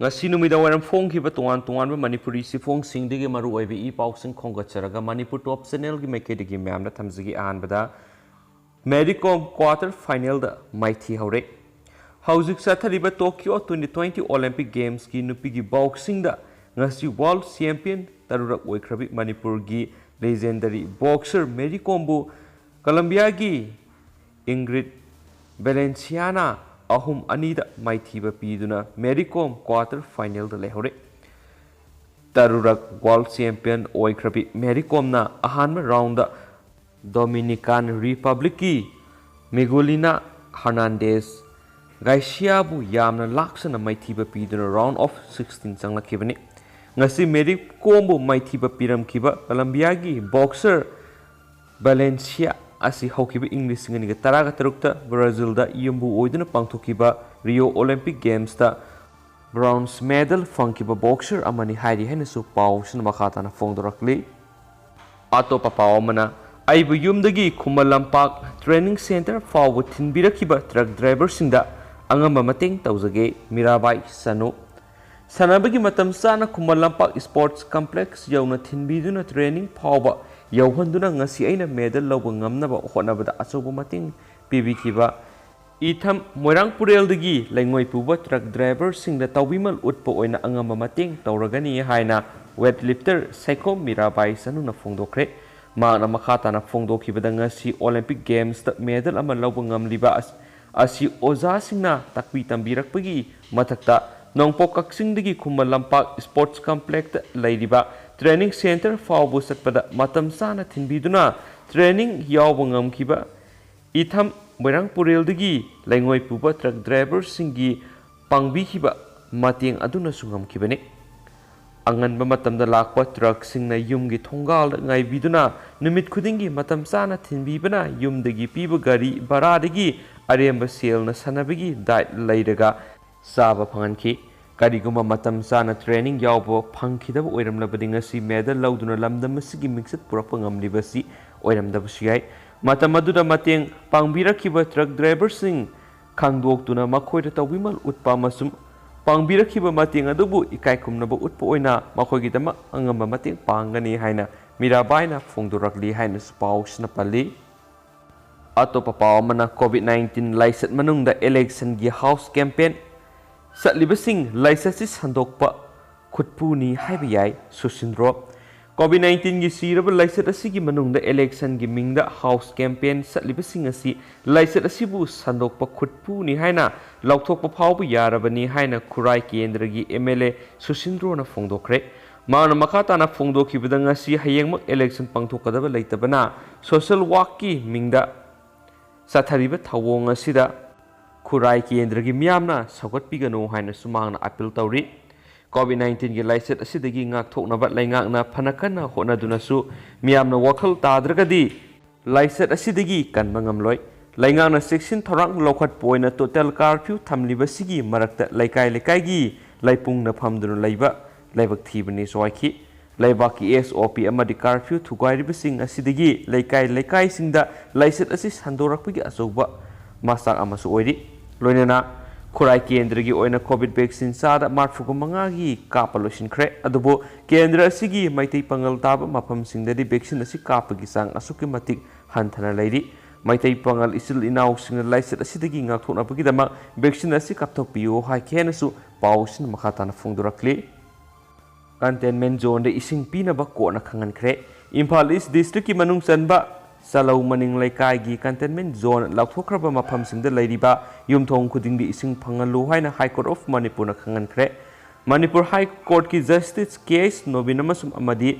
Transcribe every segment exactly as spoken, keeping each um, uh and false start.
ꯉꯁꯤ ꯅꯨꯃꯤꯗꯥꯡ ꯋꯥꯏꯔꯝ ꯐꯣꯡꯈꯤꯕ ꯇꯣꯉꯥꯟ ꯇꯣꯉꯥꯟꯕ ꯃꯅꯤꯄꯨꯔꯤ ꯆꯦꯐꯣꯡꯁꯤꯡꯗꯒꯤ ꯃꯔꯨ ꯑꯣꯏꯕ ꯏ ꯄꯥꯎꯁꯤꯡ ꯈꯣꯝꯒꯠꯆꯔꯒ ꯃꯅꯤꯄꯨꯔ ꯇꯣꯞ ꯆꯦꯅꯦꯜꯒꯤ ꯃꯥꯏꯀꯩꯗꯒꯤ ꯃꯌꯥꯝꯗ ꯊꯝꯖꯒꯦ꯫ ꯑꯍꯥꯟꯕꯗ ꯃꯦꯔꯤ ꯀꯣꯝ ꯀ꯭ꯋꯥꯇꯔ ꯐꯥꯏꯅꯦꯜꯗ ꯃꯥꯏꯊꯤ ꯍꯧꯔꯦ꯫ ꯍꯧꯖꯤꯛ ꯆꯠꯊꯔꯤꯕ ꯇꯣꯀꯤꯌꯣ ꯇ꯭ꯋꯦꯟꯇꯤ ꯇ꯭ꯋꯦꯟꯇꯤ ꯑꯣꯂꯤꯝꯄꯤꯛ ꯒꯦꯝꯁꯀꯤ ꯅꯨꯄꯤꯒꯤ ꯕꯣꯛꯁꯤꯡꯗ ꯉꯁꯤ ꯋꯥꯔꯜ ꯆꯦꯝꯄꯤꯌꯟ ꯇꯔꯨꯔꯛ ꯑꯣꯏꯈ꯭ꯔꯕꯤ ꯃꯅꯤꯄꯨꯔꯒꯤ ꯂꯦꯖꯦꯟꯗꯔꯤ ꯕꯣꯛꯁꯔ ꯃꯦꯔꯤ ꯀꯣꯝꯕꯨ ꯀꯂꯝꯕꯤꯌꯥꯒꯤ ꯏꯪꯒ꯭ꯔꯤꯠ ꯕꯦꯂꯦꯟꯁꯤꯌꯥꯅ ꯑꯍꯨꯝ ꯑꯅꯤꯗ ꯃꯥꯏꯊꯤꯕ ꯄꯤꯗꯨꯅ ꯃꯦꯔꯤ ꯀꯣꯝ ꯀ꯭ꯋꯥꯇꯔ ꯐꯥꯏꯅꯦꯜꯗ ꯂꯩꯍꯧꯔꯦ꯫ ꯇꯔꯨꯔꯛ ꯋꯥꯔꯜ ꯆꯦꯝꯄꯤꯌꯟ ꯑꯣꯏꯈ꯭ꯔꯕꯤ ꯃꯦꯔꯤ ꯀꯣꯝꯅ ꯑꯍꯥꯟꯕ ꯔꯥꯎꯟꯗ ꯗꯣꯃꯤꯅꯤꯀꯥꯟ ꯔꯤꯄꯕ꯭ꯂꯤꯛꯀꯤ ꯃꯤꯒꯨꯂꯤꯅꯥ ꯍꯔꯅꯥꯟꯗꯦꯁ ꯒꯥꯏꯁꯤꯌꯥꯕꯨ ꯌꯥꯝꯅ ꯂꯥꯛꯆꯅ ꯃꯥꯏꯊꯤꯕ ꯄꯤꯗꯨꯅ ꯔꯥꯎꯟ ꯑꯣꯐ ꯁꯤꯛꯁꯇꯤꯟ ꯆꯪꯂꯛꯈꯤꯕꯅꯤ꯫ ꯉꯁꯤ ꯃꯦꯔꯤ ꯀꯣꯝꯕꯨ ꯃꯥꯏꯊꯤꯕ ꯄꯤꯔꯝꯈꯤꯕ ꯀꯂꯝꯕꯤꯌꯥꯒꯤ ꯕꯣꯛꯁꯔ ꯕꯦꯂꯦꯟꯁꯤꯌꯥ ꯑꯁꯤ ꯍꯧꯈꯤꯕ ꯏꯪ ꯂꯤꯁꯤꯡ ꯑꯅꯤꯒ ꯇꯔꯥꯒ ꯇꯔꯨꯛꯇ ꯕ꯭ꯔꯥꯖꯤꯜꯗ ꯌꯨꯝꯕꯨ ꯑꯣꯏꯗꯨꯅ ꯄꯥꯡꯊꯣꯛꯈꯤꯕ ꯔꯤꯑꯣ ꯑꯣꯂꯤꯝꯄꯤꯛ ꯒꯦꯝꯁꯇ ꯕ꯭ꯔꯣꯟꯖ ꯃꯦꯗꯜ ꯐꯪꯈꯤꯕ ꯕꯣꯛꯁꯔ ꯑꯃꯅꯤ ꯍꯥꯏꯔꯤ ꯍꯥꯏꯅꯁꯨ ꯄꯥꯎꯁꯤꯅ ꯃꯈꯥ ꯇꯥꯅ ꯐꯣꯡꯗꯣꯔꯛꯂꯤ꯫ ꯑꯇꯣꯞꯄ ꯄꯥꯎ ꯑꯃꯅ, ꯑꯩꯕꯨ ꯌꯨꯝꯗꯒꯤ ꯈꯨꯃꯟ ꯂꯝꯄꯥꯛ ꯇ꯭ꯔꯦꯅꯤꯡ ꯁꯦꯟꯇꯔ ꯐꯥꯎꯕ ꯊꯤꯟꯕꯤꯔꯛꯈꯤꯕ ꯇ꯭ꯔꯛ ꯗ꯭ꯔꯥꯏꯚꯔꯁꯤꯡꯗ ꯑꯉꯝꯕ ꯃꯇꯦꯡ ꯇꯧꯖꯒꯦ, ꯃꯤꯔꯥꯕꯥꯏ ꯆꯅꯨ꯫ ꯁꯥꯟꯅꯕꯒꯤ ꯃꯇꯝ ꯆꯥꯅ ꯈꯨꯃꯟ ꯂꯝꯄꯥꯛ ꯁ꯭ꯄꯣꯔꯠꯁ ꯀꯝꯄ꯭ꯂꯦꯛꯁ ꯌꯧꯅ ꯊꯤꯟꯕꯤꯗꯨꯅ ꯇ꯭ꯔꯦꯅꯤꯡ ꯐꯥꯎꯕ ꯌꯧꯍꯟꯗꯨꯅ ꯉꯁꯤ ꯑꯩꯅ ꯃꯦꯗꯜ ꯂꯧꯕ ꯉꯝꯅꯕ ꯍꯣꯠꯅꯕꯗ ꯑꯆꯧꯕ ꯃꯇꯦꯡ ꯄꯤꯕꯤꯈꯤꯕ ꯏꯊꯝ ꯃꯣꯏꯔꯥꯡ ꯄꯨꯔꯦꯜꯗꯒꯤ ꯂꯩꯉꯣꯏ ꯄꯨꯕ ꯇ꯭ꯔꯛ ꯗ꯭ꯔꯥꯏꯚꯔꯁꯤꯡꯗ ꯇꯧꯕꯤꯃꯜ ꯎꯠꯄ ꯑꯣꯏꯅ ꯑꯉꯝꯕ ꯃꯇꯦꯡ ꯇꯧꯔꯒꯅꯤ ꯍꯥꯏꯅ ꯋꯦꯠ ꯂꯤꯐꯇꯔ ꯁꯥꯏꯈꯣꯝ ꯃꯤꯔꯥꯕꯥꯏ ꯆꯅꯨꯅ ꯐꯣꯡꯗꯣꯛꯈ꯭ꯔꯦ꯫ ꯃꯍꯥꯛꯅ ꯃꯈꯥ ꯇꯥꯅ ꯐꯣꯡꯗꯣꯛꯈꯤꯕꯗ, ꯉꯁꯤ ꯑꯣꯂꯤꯝꯄꯤꯛ ꯒꯦꯝꯁꯇ ꯃꯦꯗꯜ ꯑꯃ ꯂꯧꯕ ꯉꯝꯂꯤꯕ ꯑꯁ-, ꯑꯁꯤ ꯑꯣꯖꯥꯁꯤꯡꯅ ꯇꯥꯛꯄꯤ ꯇꯝꯕꯤꯔꯛꯄꯒꯤ ꯃꯊꯛꯇ ꯅꯣꯡꯄꯣꯛ ꯀꯛꯆꯤꯡꯗꯒꯤ ꯈꯨꯃꯟ ꯂꯝꯄꯥꯛ ꯁ꯭ꯄꯣꯔꯠꯁ ꯀꯝꯄ꯭ꯂꯦꯛꯁꯇ ꯂꯩꯔꯤꯕ ꯇ꯭ꯔꯦꯅꯤꯡ ꯁꯦꯟꯇꯔ ꯐꯥꯎꯕ ꯆꯠꯄꯗ ꯃꯇꯝ ꯆꯥꯅ ꯊꯤꯟꯕꯤꯗꯨꯅ ꯇ꯭ꯔꯦꯅꯤꯡ ꯌꯥꯎꯕ ꯉꯝꯈꯤꯕ ꯏꯊꯝ ꯃꯣꯏꯔꯥꯡ ꯄꯨꯔꯦꯜꯗꯒꯤ ꯂꯩꯉꯣꯏ ꯄꯨꯕ ꯇ꯭ꯔꯛ ꯗ꯭ꯔꯥꯏꯚꯔꯁꯤꯡꯒꯤ ꯄꯥꯡꯕꯤꯈꯤꯕ ꯃꯇꯦꯡ ꯑꯗꯨꯅꯁꯨ ꯉꯝꯈꯤꯕꯅꯤ꯫ ꯑꯉꯟꯕ ꯃꯇꯝꯗ ꯂꯥꯛꯄ ꯇ꯭ꯔꯛꯁꯤꯡꯅ ꯌꯨꯝꯒꯤ ꯊꯣꯡꯒꯥꯜꯗ ꯉꯥꯏꯕꯤꯗꯨꯅ ꯅꯨꯃꯤꯠ ꯈꯨꯗꯤꯡꯒꯤ ꯃꯇꯝ ꯆꯥꯅ ꯊꯤꯟꯕꯤꯕꯅ ꯌꯨꯝꯗꯒꯤ ꯄꯤꯕ ꯒꯥꯔꯤ ꯚꯔꯥꯗꯒꯤ ꯑꯔꯦꯝꯕ ꯁꯦꯜꯅ ꯁꯥꯟꯅꯕꯒꯤ ꯗꯥꯏꯠ ꯂꯩꯔꯒ ꯆꯥꯕ ꯐꯪꯍꯟꯈꯤ꯫ ꯀꯔꯤꯒꯨꯝꯕ ꯃꯇꯝ ꯆꯥꯅ ꯇ꯭ꯔꯦꯅꯤꯡ ꯌꯥꯎꯕ ꯐꯪꯈꯤꯗꯕ ꯑꯣꯏꯔꯝꯂꯕꯗꯤ ꯉꯁꯤ ꯃꯦꯗꯜ ꯂꯧꯗꯨꯅ ꯂꯝꯗꯝ ꯑꯁꯤꯒꯤ ꯃꯤꯡꯆꯠ ꯄꯨꯔꯛꯄ ꯉꯝꯂꯤꯕꯁꯤ ꯑꯣꯏꯔꯝꯗꯕꯁꯨ ꯌꯥꯏ꯫ ꯃꯇꯝ ꯑꯗꯨꯗ ꯃꯇꯦꯡ ꯄꯥꯡꯕꯤꯔꯛꯈꯤꯕ ꯇ꯭ꯔꯛ ꯗ꯭ꯔꯥꯏꯚꯔꯁꯤꯡ ꯈꯪꯗꯣꯛꯇꯨꯅ ꯃꯈꯣꯏꯗ ꯇꯧꯕꯤꯃꯜ ꯎꯠꯄ ꯑꯃꯁꯨꯡ ꯄꯥꯡꯕꯤꯔꯛꯈꯤꯕ ꯃꯇꯦꯡ ꯑꯗꯨꯕꯨ ꯏꯀꯥꯏ ꯈꯨꯝꯅꯕ ꯎꯠꯄ ꯑꯣꯏꯅ ꯃꯈꯣꯏꯒꯤꯗꯃꯛ ꯑꯉꯝꯕ ꯃꯇꯦꯡ ꯄꯥꯡꯒꯅꯤ ꯍꯥꯏꯅ ꯃꯤꯔꯥꯕꯥꯏꯅ ꯐꯣꯡꯗꯣꯔꯛꯂꯤ ꯍꯥꯏꯅꯁꯨ ꯄꯥꯎꯁꯤꯅ ꯄꯜꯂꯤ꯫ ꯑꯇꯣꯞꯄ ꯄꯥꯎ ꯑꯃꯅ, ꯀꯣꯚꯤꯗ ꯅꯥꯏꯟꯇꯤꯟ ꯂꯥꯏꯆꯠ ꯃꯅꯨꯡꯗ ꯏꯂꯦꯛꯁꯟꯒꯤ ꯍꯥꯎꯁ ꯀꯦꯝꯄꯦꯟ ꯆꯠꯂꯤꯕꯁꯤꯡ ꯂꯥꯏꯆꯠꯁꯤ ꯁꯟꯗꯣꯛꯄ ꯈꯨꯠꯄꯨꯅꯤ ꯍꯥꯏꯕ ꯌꯥꯏ, ꯁꯨꯁꯤꯟꯗ꯭ꯔꯣ꯫ ꯀꯣꯚꯤꯗ ꯅꯥꯏꯟꯇꯤꯟꯒꯤ ꯁꯤꯔꯕ ꯂꯥꯏꯆꯠ ꯑꯁꯤꯒꯤ ꯃꯅꯨꯡꯗ ꯏꯂꯦꯛꯁꯟꯒꯤ ꯃꯤꯡꯗ ꯍꯥꯎꯁ ꯀꯦꯝꯄꯦꯟ ꯆꯠꯂꯤꯕꯁꯤꯡ ꯑꯁꯤ ꯂꯥꯏꯆꯠ ꯑꯁꯤꯕꯨ ꯁꯟꯗꯣꯛꯄ ꯈꯨꯠꯄꯨꯅꯤ ꯍꯥꯏꯅ ꯂꯥꯎꯊꯣꯛꯄ ꯐꯥꯎꯕ ꯌꯥꯔꯕꯅꯤ ꯍꯥꯏꯅ ꯈꯨꯔꯥꯏ ꯀꯦꯟꯗ꯭ꯔꯒꯤ ꯑꯦꯝ ꯑꯦꯜ ꯑꯦ ꯁꯨꯁꯤꯟꯗ꯭ꯔꯣꯅ ꯐꯣꯡꯗꯣꯛꯈ꯭ꯔꯦ꯫ ꯃꯍꯥꯛꯅ ꯃꯈꯥ ꯇꯥꯅ ꯐꯣꯡꯗꯣꯛꯈꯤꯕꯗ, ꯉꯁꯤ ꯍꯌꯦꯡꯃꯛ ꯏꯂꯦꯛꯁꯟ ꯄꯥꯡꯊꯣꯛꯀꯗꯕ ꯂꯩꯇꯕꯅ ꯁꯣꯁꯦꯜ ꯋꯥꯛꯀꯤ ꯃꯤꯡꯗ ꯆꯠꯊꯔꯤꯕ ꯊꯧꯑꯣꯡ ꯑꯁꯤꯗ ꯈꯨꯔꯥꯏ ꯀꯦꯟꯗ꯭ꯔꯒꯤ ꯃꯤꯌꯥꯝꯅ ꯁꯧꯒꯠꯄꯤꯒꯅꯨ ꯍꯥꯏꯅꯁꯨ ꯃꯍꯥꯛꯅ ꯑꯥꯄꯤꯜ ꯇꯧꯔꯤ꯫ ꯀꯣꯚꯤꯗ ꯅꯥꯏꯟꯇꯤꯟꯒꯤ ꯂꯥꯏꯆꯠ ꯑꯁꯤꯗꯒꯤ ꯉꯥꯛꯊꯣꯛꯅꯕ ꯂꯩꯉꯥꯛꯅ ꯐꯅ ꯀꯟꯅ ꯍꯣꯠꯅꯗꯨꯅꯁꯨ ꯃꯤꯌꯥꯝꯅ ꯋꯥꯈꯜ ꯇꯥꯗ꯭ꯔꯒꯗꯤ ꯂꯥꯏꯆꯠ ꯑꯁꯤꯗꯒꯤ ꯀꯟꯕ ꯉꯝꯂꯣꯏ꯫ ꯂꯩꯉꯥꯛꯅ ꯆꯦꯛꯁꯤꯟ ꯊꯧꯔꯥꯡ ꯂꯧꯈꯠꯄ ꯑꯣꯏꯅ ꯇꯣꯇꯦꯜ ꯀꯥꯔꯐ꯭ꯌꯨ ꯊꯝꯂꯤꯕꯁꯤꯒꯤ ꯃꯔꯛꯇ ꯂꯩꯀꯥꯏ ꯂꯩꯀꯥꯏꯒꯤ ꯂꯩꯄꯨꯡꯅ ꯐꯝꯗꯨꯅ ꯂꯩꯕ ꯂꯥꯏꯕꯛ ꯊꯤꯕꯅꯤꯁꯨ ꯍꯥꯏꯈꯤ꯫ ꯂꯩꯕꯥꯛꯀꯤ ꯑꯦꯁ ꯑꯣ ꯄꯤ ꯑꯃꯗꯤ ꯀꯥꯔꯐ꯭ꯌꯨ ꯊꯨꯒꯥꯏꯔꯤꯕꯁꯤꯡ ꯑꯁꯤꯗꯒꯤ ꯂꯩꯀꯥꯏ ꯂꯩꯀꯥꯏꯁꯤꯡꯗ ꯂꯥꯏꯆꯠ ꯑꯁꯤ ꯁꯟꯗꯣꯔꯛꯄꯒꯤ ꯑꯆꯧꯕ ꯃꯆꯥꯛ ꯑꯃꯁꯨ ꯑꯣꯏꯔꯤ꯫ ꯂꯣꯏꯅꯅ ꯈꯨꯔꯥꯏ ꯀꯦꯟꯗ꯭ꯔꯒꯤ ꯑꯣꯏꯅ ꯀꯣꯚꯤꯗ ꯚꯦꯛꯁꯤꯟ ꯆꯥꯗ ꯃꯔꯤꯐꯨꯒ ꯃꯉꯥꯒꯤ ꯀꯥꯞꯄ ꯂꯣꯏꯁꯤꯟꯈ꯭ꯔꯦ꯫ ꯑꯗꯨꯕꯨ ꯀꯦꯟꯗ꯭ꯔ ꯑꯁꯤꯒꯤ ꯃꯩꯇꯩ ꯄꯥꯉꯜ ꯇꯥꯕ ꯃꯐꯝꯁꯤꯡꯗꯗꯤ ꯚꯦꯛꯁꯤꯟ ꯑꯁꯤ ꯀꯥꯞꯄꯒꯤ ꯆꯥꯡ ꯑꯁꯨꯛꯀꯤ ꯃꯇꯤꯛ ꯍꯟꯊꯅ ꯂꯩꯔꯤ꯫ ꯃꯩꯇꯩ ꯄꯥꯉꯜ ꯏꯆꯤꯜ ꯏꯅꯥꯎꯁꯤꯡꯅ ꯂꯥꯏꯆꯠ ꯑꯁꯤꯗꯒꯤ ꯉꯥꯛꯊꯣꯛꯅꯕꯒꯤꯗꯃꯛ ꯚꯦꯛꯁꯤꯟ ꯑꯁꯤ ꯀꯥꯞꯊꯣꯛꯄꯤꯌꯨ ꯍꯥꯏꯈꯤ ꯍꯥꯏꯅꯁꯨ ꯄꯥꯎꯁꯤꯅ ꯃꯈꯥ ꯇꯥꯅ ꯐꯣꯡꯗꯣꯔꯛꯂꯤ꯫ ꯀꯟꯇꯦꯟꯃꯦꯟ ꯖꯣꯟꯗ ꯏꯁꯤꯡ ꯄꯤꯅꯕ ꯀꯣꯔꯠꯅ ꯈꯪꯍꯟꯈ꯭ꯔꯦ꯫ ꯏꯝꯐꯥꯜ ꯏꯁ ꯗꯤꯁꯇ꯭ꯔꯤꯛꯀꯤ ꯃꯅꯨꯡ ꯆꯟꯕ ꯆꯂꯧ ꯃꯅꯤꯡ ꯂꯩꯀꯥꯏꯒꯤ ꯀꯟꯇꯦꯟꯃꯦꯟ ꯖꯣꯟ ꯂꯥꯎꯊꯣꯛꯈ꯭ꯔꯕ ꯃꯐꯝꯁꯤꯡꯗ ꯂꯩꯔꯤꯕ ꯌꯨꯝꯊꯣꯡ ꯈꯨꯗꯤꯡꯒꯤ ꯏꯁꯤꯡ ꯐꯪꯍꯜꯂꯨ ꯍꯥꯏꯅ ꯍꯥꯏ ꯀꯣꯔꯠ ꯑꯣꯐ ꯃꯅꯤꯄꯨꯔꯅ ꯈꯪꯍꯟꯈ꯭ꯔꯦ꯫ ꯃꯅꯤꯄꯨꯔ ꯍꯥꯏ ꯀꯣꯔꯠꯀꯤ ꯖꯁꯇꯤꯁ ꯀꯦ ꯑꯩꯆ ꯅꯣꯕꯤꯟ ꯑꯃꯁꯨꯡ ꯑꯃꯗꯤ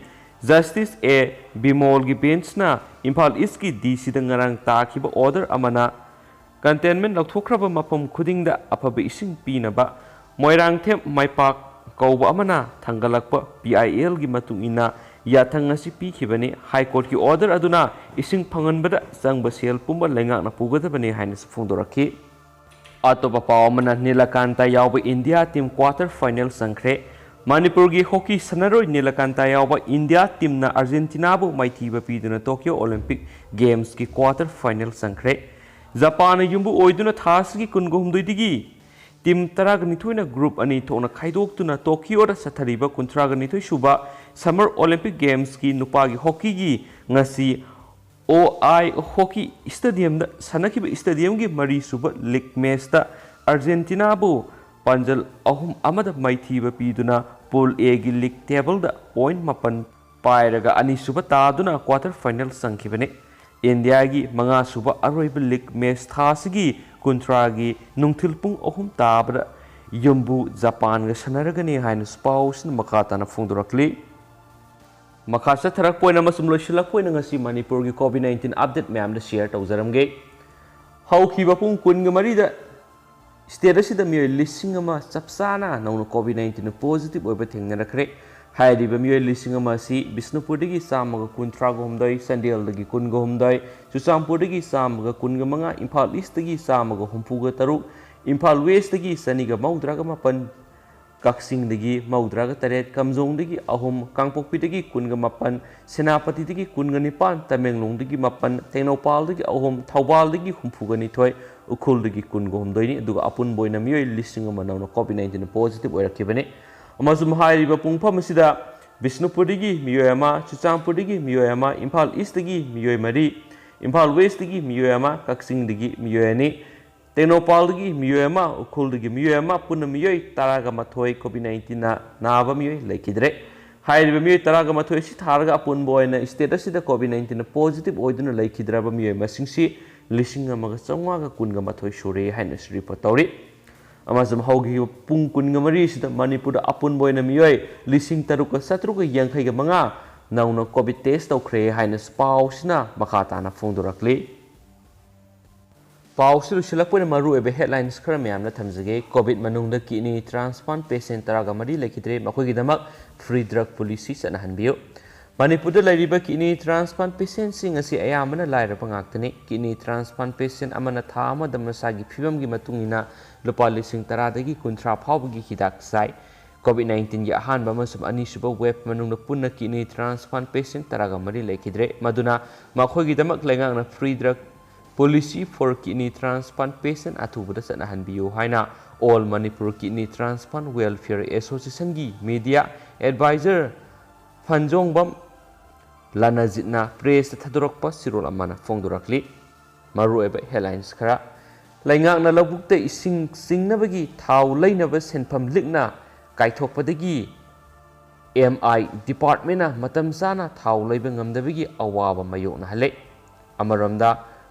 ꯖꯁꯇꯤꯁ ꯑꯦ ꯕꯤꯃꯣꯜꯒꯤ ꯕꯦꯟꯆꯅ ꯏꯝꯐꯥꯜ ꯏꯁꯀꯤ ꯗꯤ ꯁꯤꯗ ꯉꯔꯥꯡ ꯇꯥꯈꯤꯕ ꯑꯣꯔꯗꯔ ꯑꯃꯅ ꯀꯟꯇꯦꯟꯃꯦꯟ ꯂꯧꯊꯣꯛꯈ꯭ꯔꯕ ꯃꯐꯝ ꯈꯨꯗꯤꯡꯗ ꯑꯐꯕ ꯏꯁꯤꯡ ꯄꯤꯅꯕ ꯃꯣꯏꯔꯥꯡꯊꯦꯝ ꯃꯥꯏꯄꯥꯛ ꯀꯧꯕ ꯑꯃꯅ ꯊꯥꯡꯒꯠꯂꯛꯄ ꯄꯤ ꯑꯥꯏ ꯑꯦꯜꯒꯤ ꯃꯇꯨꯡ ꯏꯟꯅ ꯌꯥꯊꯪ ꯑꯁꯤ ꯄꯤꯈꯤꯕꯅꯤ꯫ ꯍꯥꯏ ꯀꯣꯔꯠꯀꯤ ꯑꯣꯔꯗꯔ ꯑꯗꯨꯅ ꯏꯁꯤꯡ ꯐꯪꯍꯟꯕꯗ ꯆꯪꯕ ꯁꯦꯜ ꯄꯨꯝꯕ ꯂꯩꯉꯥꯛꯅ ꯄꯨꯒꯗꯕꯅꯤ ꯍꯥꯏꯅꯁꯨ ꯐꯣꯡꯗꯣꯔꯛꯈꯤ꯫ ꯑꯇꯣꯞꯄ ꯄꯥꯎ ꯑꯃꯅ, ꯅꯤꯂꯀꯥꯟꯇ ꯌꯥꯎꯕ ꯏꯟꯗꯤꯌꯥ ꯇꯤꯝ ꯀ꯭ꯋꯥꯇꯔ ꯐꯥꯏꯅꯦꯜ ꯆꯪꯈ꯭ꯔꯦ꯫ ꯃꯅꯤꯄꯨꯔꯒꯤ ꯍꯣꯀꯤ ꯁꯥꯟꯅꯔꯣꯏ ꯅꯤꯂꯀꯥꯟꯇ ꯌꯥꯎꯕ ꯏꯟꯗꯤꯌꯥ ꯇꯤꯝꯅ ꯑꯥꯔꯖꯦꯟꯇꯤꯅꯥꯕꯨ ꯃꯥꯏꯊꯤꯕ ꯄꯤꯗꯨꯅ ꯇꯣꯀꯤꯌꯣ ꯑꯣꯂꯤꯝꯄꯤꯛ ꯒꯦꯝꯁꯀꯤ ꯀ꯭ꯋꯥꯇꯔ ꯐꯥꯏꯅꯦꯜ ꯆꯪꯈ꯭ꯔꯦ꯫ ꯖꯄꯥꯟꯅ ꯌꯨꯝꯕꯨ ꯑꯣꯏꯗꯨꯅ ꯊꯥ ꯑꯁꯤꯒꯤ ꯀꯨꯟꯒ ꯍꯨꯝꯗꯣꯏꯗꯒꯤ ꯇꯤꯝ ꯇꯔꯥꯒ ꯅꯤꯊꯣꯏꯅ ꯒ꯭ꯔꯨꯞ ꯑꯅꯤ ꯊꯣꯛꯅ ꯈꯥꯏꯗꯣꯛꯇꯨꯅ ꯇꯣꯀꯤꯌꯣꯗ ꯆꯠꯊꯔꯤꯕ ꯀꯨꯟꯊ꯭ꯔꯥꯒ ꯅꯤꯊꯣꯏ ꯁꯨꯕ ꯁꯝꯃꯔ ꯑꯣꯂꯤꯝꯄꯤꯛ ꯒꯦꯝꯁꯀꯤ ꯅꯨꯄꯥꯒꯤ ꯍꯣꯀꯤꯒꯤ ꯉꯁꯤ ꯑꯣ ꯑꯥꯏ ꯍꯣꯀꯤ ꯁ꯭ꯇꯦꯗꯤꯌꯝꯗ ꯁꯥꯟꯅꯈꯤꯕ ꯁ꯭ꯇꯦꯗꯤꯌꯝꯒꯤ ꯃꯔꯤꯁꯨꯕ ꯂꯤꯒ ꯃꯦꯆꯇ ꯑꯥꯔꯖꯦꯟꯇꯤꯅꯥꯕꯨ ꯄꯥꯟꯖꯜ ꯑꯍꯨꯝ ꯑꯃꯗ ꯃꯥꯏꯊꯤꯕ ꯄꯤꯗꯨꯅ ꯄꯨꯜ ꯑꯦꯒꯤ ꯂꯤꯒ ꯇꯦꯕꯜꯗ ꯄꯣꯏꯟꯠ ꯃꯥꯄꯟ ꯄꯥꯏꯔꯒ ꯑꯅꯤꯁꯨꯕ ꯇꯥꯗꯨꯅ ꯀ꯭ꯋꯥꯇꯔ ꯐꯥꯏꯅꯦꯜ ꯆꯪꯈꯤꯕꯅꯤ꯫ ꯏꯟꯗꯤꯌꯥꯒꯤ ꯃꯉꯥꯁꯨꯕ ꯑꯔꯣꯏꯕ ꯂꯤꯒ ꯃꯦꯆ ꯊꯥ ꯑꯁꯤꯒꯤ ꯀꯨꯟꯊ꯭ꯔꯥꯒꯤ ꯅꯨꯡꯊꯤꯜ ꯄꯨꯡ ꯑꯍꯨꯝ ꯇꯥꯕꯗ ꯌꯨꯝꯕꯨ ꯖꯄꯥꯟꯒ ꯁꯥꯟꯅꯔꯒꯅꯤ ꯍꯥꯏꯅꯁꯨ ꯄꯥꯎꯁꯤꯅ ꯃꯈꯥ ꯇꯥꯅ ꯐꯣꯡꯗꯣꯔꯛꯂꯤ꯫ ꯃꯈꯥ ꯆꯠꯊꯔꯛꯄ ꯑꯣꯏꯅ ꯑꯃꯁꯨꯡ ꯂꯣꯏꯁꯤꯜꯂꯛꯄ ꯑꯣꯏꯅ ꯉꯁꯤ ꯃꯅꯤꯄꯨꯔꯒꯤ ꯀꯣꯚꯤꯗ ꯅꯥꯏꯟꯇꯤꯟ ꯑꯞꯗꯦꯠ ꯃꯌꯥꯝꯗ ꯁꯤꯌꯔ ꯇꯧꯖꯔꯝꯒꯦ꯫ ꯍꯧꯈꯤꯕ ꯄꯨꯡ ꯀꯨꯟꯒ ꯃꯔꯤꯗ ꯁ꯭ꯇꯦꯠ ꯑꯁꯤꯗ ꯃꯤꯑꯣꯏ ꯂꯤꯁꯤꯡ ꯑꯃ ꯆꯞ ꯆꯥꯅ ꯅꯧꯅ ꯀꯣꯚꯤꯗ ꯅꯥꯏꯟꯇꯤꯟ ꯄꯣꯖꯤꯇꯤꯚ ꯑꯣꯏꯕ ꯊꯦꯡꯅꯔꯛꯈ꯭ꯔꯦ꯫ ꯍꯥꯏꯔꯤꯕ ꯃꯤꯑꯣꯏ ꯂꯤꯁꯤꯡ ꯑꯃ ꯑꯁꯤ ꯕꯤꯁꯅꯨꯄꯨꯔꯗꯒꯤ ꯆꯥꯝꯃꯒ ꯀꯨꯟꯊ꯭ꯔꯥꯒ ꯍꯨꯝꯗꯣꯏ, ꯆꯥꯟꯗꯦꯜꯗꯒꯤ ꯀꯨꯟꯒ ꯍꯨꯝꯗꯣꯏ, ꯆꯨꯔꯆꯥꯟꯄꯨꯔꯗꯒꯤ ꯆꯥꯝꯃꯒ ꯀꯨꯟꯒ ꯃꯉꯥ, ꯏꯝꯐꯥꯜ ꯏꯁꯇꯒꯤ ꯆꯥꯝꯃꯒ ꯍꯨꯝꯐꯨꯒ ꯇꯔꯨꯛ, ꯏꯝꯐꯥꯜ ꯋꯦꯁꯇꯒꯤ ꯆꯅꯤꯒ ꯃꯧꯗ꯭ꯔꯥꯒ ꯃꯥꯄꯟ, ꯀꯛꯆꯤꯡꯗꯒꯤ ꯃꯧꯗ꯭ꯔꯥꯒ ꯇꯔꯦꯠ, ꯀꯥꯝꯖꯣꯡꯗꯒꯤ ꯑꯍꯨꯝ, ꯀꯥꯡꯄꯣꯛꯄꯤꯗꯒꯤ ꯀꯨꯟꯒ ꯃꯥꯄꯟ, ꯁꯦꯅꯥꯄꯇꯤꯗꯒꯤ ꯀꯨꯟꯒ ꯅꯤꯄꯥꯟ, ꯇꯃꯦꯡꯂꯣꯡꯗꯒꯤ ꯃꯥꯄꯟ, ꯇꯦꯡꯅꯧꯄꯥꯜꯗꯒꯤ ꯑꯍꯨꯝ, ꯊꯧꯕꯥꯜꯗꯒꯤ ꯍꯨꯝꯐꯨꯒ ꯅꯤꯊꯣꯏ, ꯎꯈ꯭ꯔꯨꯜꯗꯒꯤ ꯀꯨꯟꯒ ꯍꯨꯝꯗꯣꯏꯅꯤ꯫ ꯑꯗꯨꯒ ꯑꯄꯨꯟꯕ ꯑꯣꯏꯅ ꯃꯤꯑꯣꯏ ꯂꯤꯁꯤꯡ ꯑꯃ ꯅꯧꯅ ꯀꯣꯚꯤꯗ ꯅꯥꯏꯟꯇꯤꯟ ꯄꯣꯖꯤꯇꯤꯚ ꯑꯣꯏꯔꯛꯈꯤꯕꯅꯤ꯫ ꯑꯃꯁꯨꯡ ꯍꯥꯏꯔꯤꯕ ꯄꯨꯡꯐꯝ ꯑꯁꯤꯗ ꯕꯤꯁꯅꯨꯄꯨꯔꯗꯒꯤ ꯃꯤꯑꯣꯏ ꯑꯃ, ꯆꯨꯔꯆꯥꯟꯄꯨꯔꯗꯒꯤ ꯃꯤꯑꯣꯏ ꯑꯃ, ꯏꯝꯐꯥꯜ ꯏꯁꯇꯒꯤ ꯃꯤꯑꯣꯏ ꯃꯔꯤ, ꯏꯝꯐꯥꯜ ꯋꯦꯁꯇꯒꯤ ꯃꯤꯑꯣꯏ ꯑꯃ, ꯀꯛꯆꯤꯡꯗꯒꯤ ꯃꯤꯑꯣꯏ ꯑꯅꯤ, ꯇꯦꯡꯅꯧꯄꯥꯜꯗꯒꯤ ꯃꯤꯑꯣꯏ ꯑꯃ, ꯎꯈ꯭ꯔꯨꯜꯗꯒꯤ ꯃꯤꯑꯣꯏ ꯑꯃ, ꯄꯨꯟꯅ ꯃꯤꯑꯣꯏ ꯇꯔꯥꯒ ꯃꯥꯊꯣꯏ ꯀꯣꯚꯤꯗ ꯅꯥꯏꯟꯇꯤꯟꯅ ꯅꯥꯕ ꯃꯤꯑꯣꯏ ꯂꯩꯈꯤꯗ꯭ꯔꯦ꯫ ꯍꯥꯏꯔꯤꯕ ꯃꯤꯑꯣꯏ ꯇꯔꯥꯒ ꯃꯥꯊꯣꯏ ꯑꯁꯤ ꯊꯥꯔꯒ ꯑꯄꯨꯟꯕ ꯑꯣꯏꯅ ꯁ꯭ꯇꯦꯠ ꯑꯁꯤꯗ ꯀꯣꯚꯤꯗ ꯅꯥꯏꯟꯇꯤꯟ ꯄꯣꯖꯤꯇꯤꯚ ꯑꯣꯏꯗꯨꯅ ꯂꯩꯈꯤꯗ꯭ꯔꯕ ꯃꯤꯑꯣꯏ ꯃꯁꯤꯡꯁꯤ ꯂꯤꯁꯤꯡ ꯑꯃꯒ ꯆꯥꯝꯃꯉꯥꯒ ꯀꯨꯟꯒ ꯃꯥꯊꯣꯏ ꯁꯨꯔꯦ ꯍꯥꯏꯅꯁꯨ ꯔꯤꯄꯣꯔꯠ ꯇꯧꯔꯤ꯫ ꯑꯃꯁꯨꯡ ꯍꯧꯈꯤꯕ ꯄꯨꯡ ꯀꯨꯟꯒ ꯃꯔꯤ ꯑꯁꯤꯗ ꯃꯅꯤꯄꯨꯔꯗ ꯑꯄꯨꯟꯕ ꯑꯣꯏꯅ ꯃꯤꯑꯣꯏ ꯂꯤꯁꯤꯡ ꯇꯔꯨꯛꯀ ꯆꯥꯇ꯭ꯔꯨꯛꯀ ꯌꯥꯡꯈꯩꯒ ꯃꯉꯥ ꯅꯧꯅ ꯀꯣꯚꯤꯗ ꯇꯦꯁ ꯇꯧꯈ꯭ꯔꯦ ꯍꯥꯏꯅꯁꯨ ꯄꯥꯎꯁꯤꯅ ꯃꯈꯥ ꯇꯥꯅ ꯐꯣꯡꯗꯣꯔꯛꯂꯤ꯫ ꯄꯥꯎꯁꯤ ꯂꯣꯏꯁꯤꯜꯂꯛꯄ ꯑꯣꯏꯅ ꯃꯔꯨꯑꯣꯏꯕ ꯍꯦꯗꯂꯥꯏꯟꯁ ꯈꯔ ꯃꯌꯥꯝꯅ ꯊꯝꯖꯒꯦ꯫ ꯀꯣꯚꯤꯗ ꯃꯅꯨꯡꯗ ꯀꯤꯗꯅꯤ ꯇ꯭ꯔꯥꯟꯁꯄ꯭ꯂꯥꯟꯠ ꯄꯦꯁꯦꯟꯠ ꯇꯔꯥꯒ ꯃꯔꯤ ꯂꯩꯈꯤꯗ꯭ꯔꯦ, ꯃꯈꯣꯏꯒꯤꯗꯃꯛ ꯐ꯭ꯔꯤ ꯗ꯭ꯔꯒ ꯄꯣꯂꯤꯁꯤ ꯆꯠꯅꯍꯟꯕꯤꯌꯨ꯫ ꯃꯅꯤꯄꯨꯔꯗ ꯂꯩꯔꯤꯕ ꯀꯤꯗꯅꯤ ꯇ꯭ꯔꯥꯟꯁꯄ꯭ꯂꯥꯟꯠ ꯄꯦꯁꯦꯟꯠꯁꯤꯡ ꯑꯁꯤ ꯑꯌꯥꯝꯕꯅ ꯂꯥꯏꯔꯕ ꯉꯥꯛꯇꯅꯤ꯫ ꯀꯤꯗꯅꯤ ꯇ꯭ꯔꯥꯟꯁꯄ꯭ꯂꯥꯟꯠ ꯄꯦꯁꯦꯟꯠ ꯑꯃꯅ ꯊꯥ ꯑꯃꯗ ꯃꯁꯥꯒꯤ ꯐꯤꯕꯝꯒꯤ ꯃꯇꯨꯡ ꯏꯟꯅ ꯂꯨꯄꯥ ꯂꯤꯁꯤꯡ ꯇꯔꯥꯗꯒꯤ ꯀꯨꯟꯊ꯭ꯔꯥ ꯐꯥꯎꯕꯒꯤ ꯍꯤꯗꯥꯛ ꯆꯥꯏ꯫ ꯀꯣꯚꯤꯗ ꯅꯥꯏꯟꯇꯤꯟꯒꯤ ꯑꯍꯥꯟꯕ ꯑꯃꯁꯨꯡ ꯑꯅꯤꯁꯨꯕ ꯋꯦꯕ ꯃꯅꯨꯡꯗ ꯄꯨꯟꯅ ꯀꯤꯗꯅꯤ ꯇ꯭ꯔꯥꯟꯁꯄ꯭ꯂꯥꯟꯠ ꯄꯦꯁꯦꯟꯠ ꯇꯔꯥꯒ ꯃꯔꯤ ꯂꯩꯈꯤꯗ꯭ꯔꯦ, ꯃꯗꯨꯅ ꯃꯈꯣꯏꯒꯤꯗꯃꯛ ꯂꯩꯉꯥꯛꯅ free drug Policy for Kidney Transplant Patient ꯑꯊꯨꯕꯗ ꯆꯠꯅꯍꯟꯕꯤꯌꯨ ꯍꯥꯏꯅ All Manipur Kidney Transplant Welfare Associationꯒꯤ Media Advisor ꯐꯟꯖꯣꯡꯕꯝ ꯂꯥꯅꯖꯤꯠꯅ pressꯇ ꯊꯥꯗꯣꯔꯛꯄ ꯆꯦꯔꯣꯜ ꯑꯃꯅ ꯐꯣꯡꯗꯣꯔꯛꯂꯤ꯫ ꯃꯔꯨꯑꯣꯏꯕ headlines ꯈꯔ: ꯂꯩꯉꯥꯛꯅ ꯂꯧꯕꯨꯛꯇ ꯏꯁꯤꯡ ꯆꯤꯡꯅꯕꯒꯤ ꯊꯥꯎ ꯂꯩꯅꯕ ꯁꯦꯟꯐꯝ ꯂꯤꯛꯅ ꯀꯥꯏꯊꯣꯛꯄꯗꯒꯤ M I departmentꯅ ꯃꯇꯝ ꯆꯥꯅ ꯊꯥꯎ ꯂꯩꯕ ꯉꯝꯗꯕꯒꯤ ꯑꯋꯥꯕ ꯃꯥꯌꯣꯛꯅꯍꯜꯂꯦ꯫ ꯑꯃꯔꯣꯝꯗ,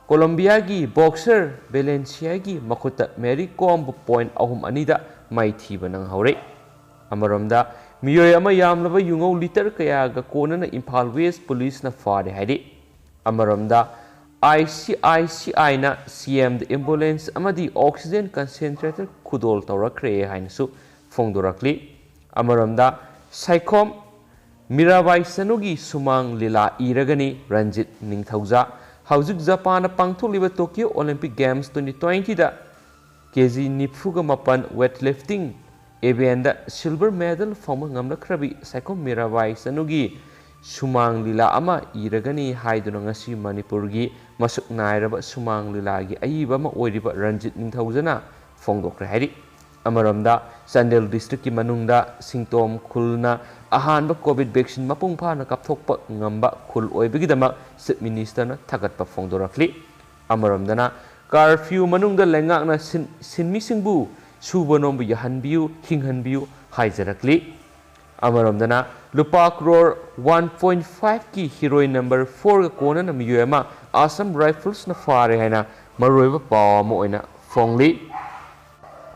ꯀꯣꯂꯣꯝꯕꯤꯌꯥꯒꯤ boxer ꯚꯦꯂꯦꯟꯁꯤꯌꯥꯒꯤ ꯃꯈꯨꯠꯇ ꯃꯦꯔꯤ ꯀꯣꯝꯕꯨ point ꯑꯍꯨꯝ ꯑꯅꯤꯗ ꯃꯥꯏꯊꯤꯕ ꯅꯪꯍꯧꯔꯦ꯫ ꯑꯃꯔꯣꯝꯗ, ꯃꯤꯑꯣꯏ ꯑꯃ ꯌꯥꯝꯂꯕ ꯌꯨꯉꯧ litre ꯀꯌꯥꯒ ꯀꯣꯟꯅꯅ ꯏꯝꯐꯥꯜ West Policeꯅ ꯐꯥꯔꯦ ꯍꯥꯏꯔꯤ꯫ ꯑꯃꯔꯣꯝꯗ, ICICIꯅ CMꯗ ambulance ꯑꯃꯗꯤ oxygen concentrator ꯈꯨꯗꯣꯜ ꯇꯧꯔꯛꯈ꯭ꯔꯦ ꯍꯥꯏꯅꯁꯨ ꯐꯣꯡꯗꯣꯔꯛꯂꯤ꯫ ꯑꯃꯔꯣꯝꯗ, ꯁꯥꯏꯈꯣꯝ ꯃꯤꯔꯥꯕꯥꯏ ꯆꯅꯨꯒꯤ ꯁꯨꯃꯥꯡ ꯂꯤꯂꯥ ꯏꯔꯒꯅꯤ ꯔꯟꯖꯤꯠ ꯅꯤꯡꯊꯧꯖꯥ꯫ ꯍꯧꯖꯤꯛ ꯖꯄꯥꯟꯗ ꯄꯥꯡꯊꯣꯛꯂꯤꯕ Tokyo Olympic Games twenty twentyꯗ KG ꯅꯤꯐꯨꯒ ꯃꯥꯄꯟ weightlifting eventꯗ silver medal ꯐꯪꯕ ꯉꯝꯂꯛꯈ꯭ꯔꯕꯤ ꯁꯥꯏꯈꯣꯝ ꯃꯤꯔꯥꯕꯥꯏ ꯆꯅꯨꯒꯤ ꯁꯨꯃꯥꯡ ꯂꯤꯂꯥ ꯑꯃ ꯏꯔꯒꯅꯤ ꯍꯥꯏꯗꯨꯅ ꯉꯁꯤ ꯃꯅꯤꯄꯨꯔꯒꯤ ꯃꯁꯛ ꯅꯥꯏꯔꯕ ꯁꯨꯃꯥꯡ ꯂꯤꯂꯥꯒꯤ ꯑꯏꯕ ꯑꯃ ꯑꯣꯏꯔꯤꯕ ꯔꯟꯖꯤꯠ ꯅꯤꯡꯊꯧꯖꯅ ꯐꯣꯡꯗꯣꯛꯈ꯭ꯔꯦ ꯍꯥꯏꯔꯤ꯫ ꯑꯃꯔꯣꯝꯗ, ꯆꯥꯟꯗꯦꯜ districtꯀꯤ ꯃꯅꯨꯡꯗ ꯁꯤꯡꯇꯣꯝ ꯈꯨꯜꯅ ꯑꯍꯥꯟꯕ COVID vaccine ꯃꯄꯨꯡ ꯐꯥꯅ ꯀꯥꯞꯊꯣꯛꯄ ꯉꯝꯕ ꯈꯨꯜ ꯑꯣꯏꯕꯒꯤꯗꯃꯛ Chief Ministerꯅ ꯊꯥꯒꯠꯄ ꯐꯣꯡꯗꯣꯔꯛꯂꯤ꯫ ꯑꯃꯔꯣꯝꯗꯅ, curfew ꯃꯅꯨꯡꯗ ꯂꯩꯉꯥꯛꯅ ꯁꯤꯟ-, ꯁꯤꯟꯃꯤꯁꯤꯡꯕꯨ ꯁꯨꯕ ꯅꯣꯝꯕ ꯌꯥꯍꯟꯕꯤꯌꯨ, ꯍꯤꯡꯍꯟꯕꯤꯌꯨ ꯍꯥꯏꯖꯔꯛꯂꯤ꯫ ꯑꯃꯔꯣꯝꯗꯅ, ꯂꯨꯄꯥ crore one point fiveꯀꯤ heroin number fourꯒ ꯀꯣꯟꯅꯅ ꯃꯤꯑꯣꯏ ꯑꯃ Assam Riflesꯅ ꯐꯥꯔꯦ ꯍꯥꯏꯅ ꯃꯔꯨꯑꯣꯏꯕ ꯄꯥꯎ ꯑꯃ ꯑꯣꯏꯅ ꯐꯣꯡꯂꯤ꯫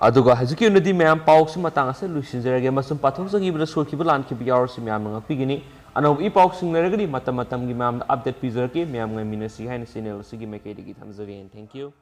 ꯑꯗꯨꯒ ꯍꯧꯖꯤꯛꯀꯤ ꯑꯣꯏꯅꯗꯤ ꯃꯌꯥꯝ ꯄꯥꯎꯁꯤ ꯃꯇꯥꯡ ꯑꯁꯤꯗ ꯂꯣꯏꯁꯤꯟꯖꯔꯒꯦ꯫ ꯃꯁꯨꯝ ꯄꯥꯊꯣꯛꯆꯈꯤꯕꯗ ꯁꯣꯏꯈꯤꯕ ꯂꯥꯟꯈꯤꯕ ꯌꯥꯎꯔꯁꯨ ꯃꯌꯥꯝꯅ ꯉꯥꯛꯄꯤꯒꯅꯤ꯫ ꯑꯅꯧꯕ ꯏ ꯄꯥꯎꯁꯤꯡ ꯂꯩꯔꯒꯗꯤ ꯃꯇꯝ ꯃꯇꯝꯒꯤ ꯃꯌꯥꯝꯗ update ꯄꯤꯖꯔꯛꯀꯦ꯫ ꯃꯌꯥꯝ ꯉꯥꯏꯃꯤꯟꯅꯁꯤ ꯍꯥꯏꯅ channel ꯑꯁꯤꯒꯤ ꯃꯥꯏꯀꯩꯗꯒꯤ ꯊꯝꯖꯒꯦ꯫ Thank you꯫